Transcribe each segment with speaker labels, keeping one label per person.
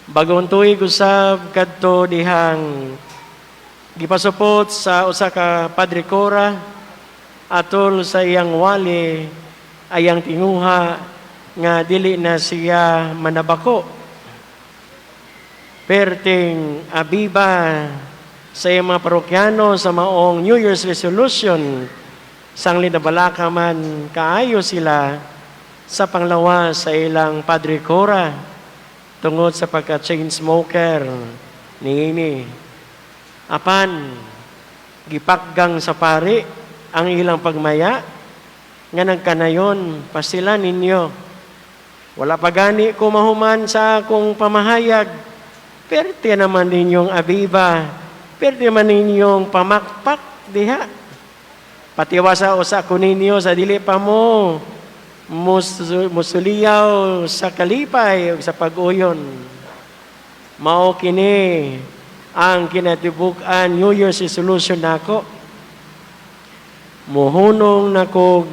Speaker 1: Bagong tuig usab kadto dihang gipasupot sa usa ka Padre Cora atol sa iyang wali ayang tinguha nga dili na siya manabako. Perting abiba sa iyang mga parokyano sa maong New Year's resolution, sangli nabalaka man kaayo sila sa panglawas sa ilang Padre Cora tungod sa pagka-chain smoker niini. Apan gipakgang sa pari ang ilang pagmaya nga nagkanayon pa sila ninyo. Wala pa gani ko mahuman sa akong pamahayag. Perte naman ninyong abiba. Perte naman ninyong pamakpak diha. Patiwasa usa ko ninyo sa dili pa mo musuliyaw sa kalipay ug sa pag-uyon. Mao kini ang kinatibuk-an New Year's resolution nako. Muhunong nako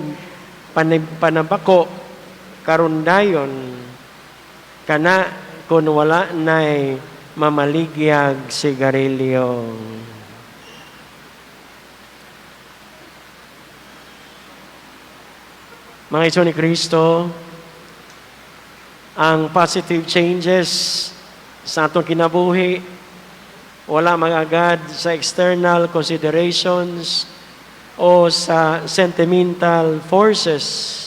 Speaker 1: panabako karon dayon kana kung wala nay mamaligyag sigarilyo. Mga igsoon ni Kristo, ang positive changes sa atong kinabuhi wala magagad sa external considerations o sa sentimental forces.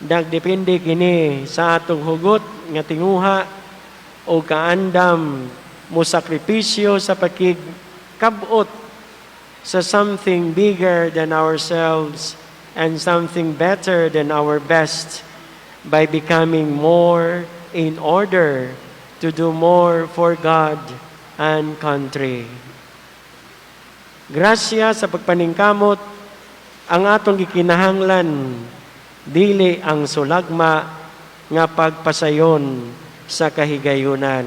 Speaker 1: Nagdepende kini sa atong hugot nga tinguha o kaandam mo sakripisyo sa pakigkabot sa something bigger than ourselves and something better than our best by becoming more in order to do more for God and country. Grasya sa pagpaningkamot ang atong gikinahanglan, dili ang sulagma nga pagpasayon sa kahigayunan.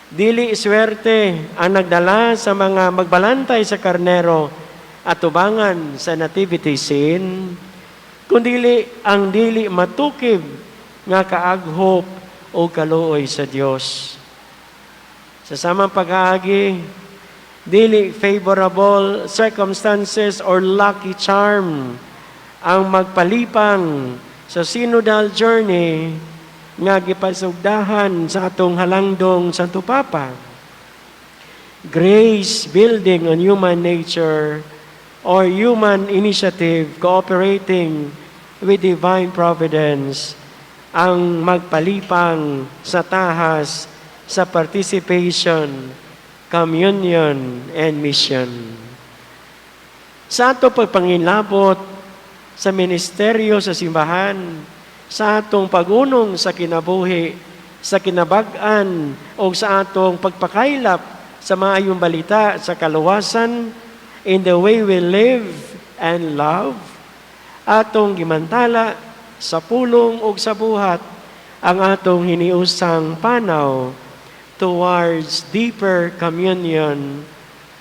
Speaker 1: Dili swerte ang nagdala sa mga magbalantay sa karnero at tubangan sa nativity scene, kundili ang dili matukib nga kaaghop o kaluoy sa Dios. Sa samang pag-aagi, dili favorable circumstances or lucky charm ang magpalipang sa synodal journey nga gipasugdahan sa atong halangdong Santo Papa. Grace building on human nature or human initiative cooperating with divine providence ang magpalipang sa tahas sa participation, communion, and mission. Sa ato pagpangilabot sa ministeryo sa simbahan, sa atong pagunong sa kinabuhi, sa kinabag-an o sa atong pagpakaylap sa maayong balita sa kaluwasan in the way we live and love, atong gimantala sa pulong ug sa buhat ang atong hiniusang panaw towards deeper communion,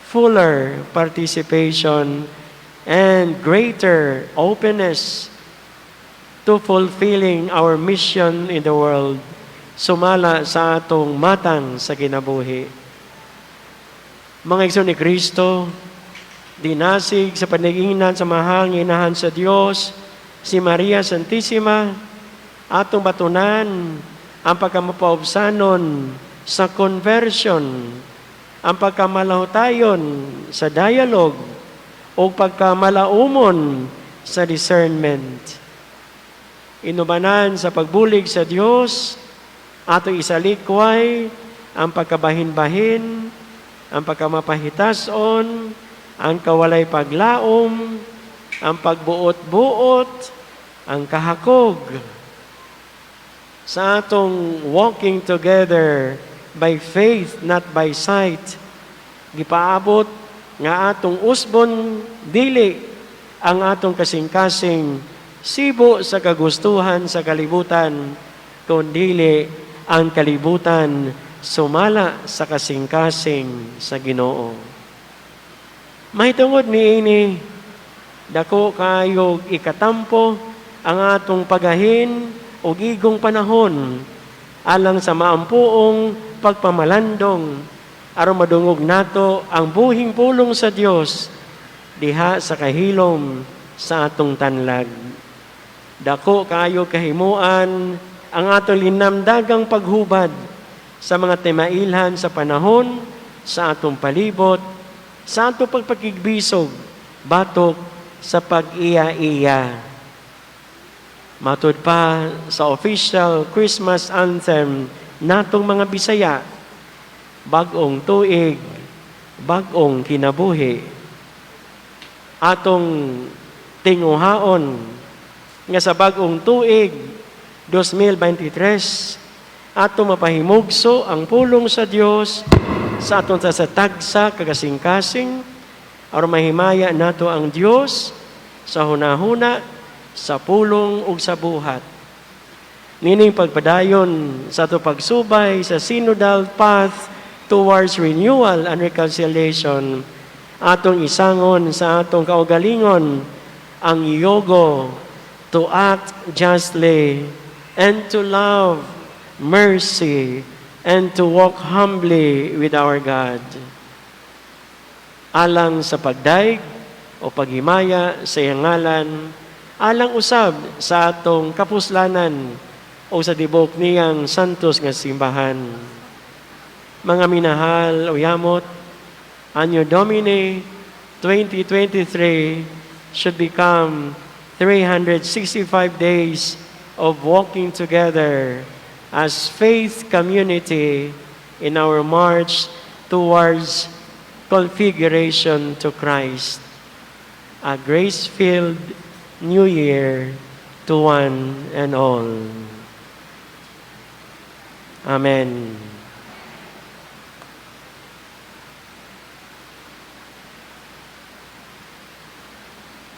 Speaker 1: fuller participation, and greater openness to fulfilling our mission in the world sumala sa atong matang sa kinabuhi. Mga igsoon ni Kristo, dinasig sa panigingnan sa mahal nga inahan sa Dios, si Maria Santissima, atong batunan ang pagkamapaubsanon sa conversion, ang pagkamalahutayon sa dialogue, o pagkamalaumon sa discernment. Inubanan sa pagbulig sa Dios, atong isalikway ang pagkabahin-bahin, ang pagkamapahitason, ang kawalay paglaom, ang pagbuot-buot, ang kahakog. Sa atong walking together by faith, not by sight, gipaabot nga atong usbon dili ang atong kasing-kasing sibo sa kagustuhan sa kalibutan, kundili ang kalibutan sumala sa kasing-kasing sa Ginoo. Mahitungod niini, dako kayog ikatampo ang atong pagahin og igong panahon alang sa maampuong pagpamalandong aron madungog nato ang buhing pulong sa Dios diha sa kahilom sa atong tanlag. Dako kaayo kahimuan ang atong linamdagang paghubad sa mga timailhan sa panahon, sa atong palibot, sa atong pagpakigbisog, batok sa pag-iya-iya. Matud pa sa official Christmas anthem natong mga Bisaya, "Bag-ong tuig, bag-ong kinabuhi." Atong tinguhaon nga sa bag-ong tuig 2023 atong mapahimugso ang pulong sa Dios sa atong sa tagsa kagasing-kasing aron mahimaya nato ang Dios sa hunahuna, sa pulong ug sa buhat. Nining pagpadayon sa ato pagsubay sa synodal path towards renewal and reconciliation, atong isangon sa atong kaugalingon ang yogo to act justly and to love mercy and to walk humbly with our God. Alang sa pagdayeg o paghimaya sa iyang ngalan, alang usab sa atong kapuslanan o sa tibok niyang santos nga simbahan. Mga minahal o yamot, Anno Domini 2023 should become 365 days of walking together as faith community in our march towards configuration to Christ. A grace-filled new year to one and all. Amen.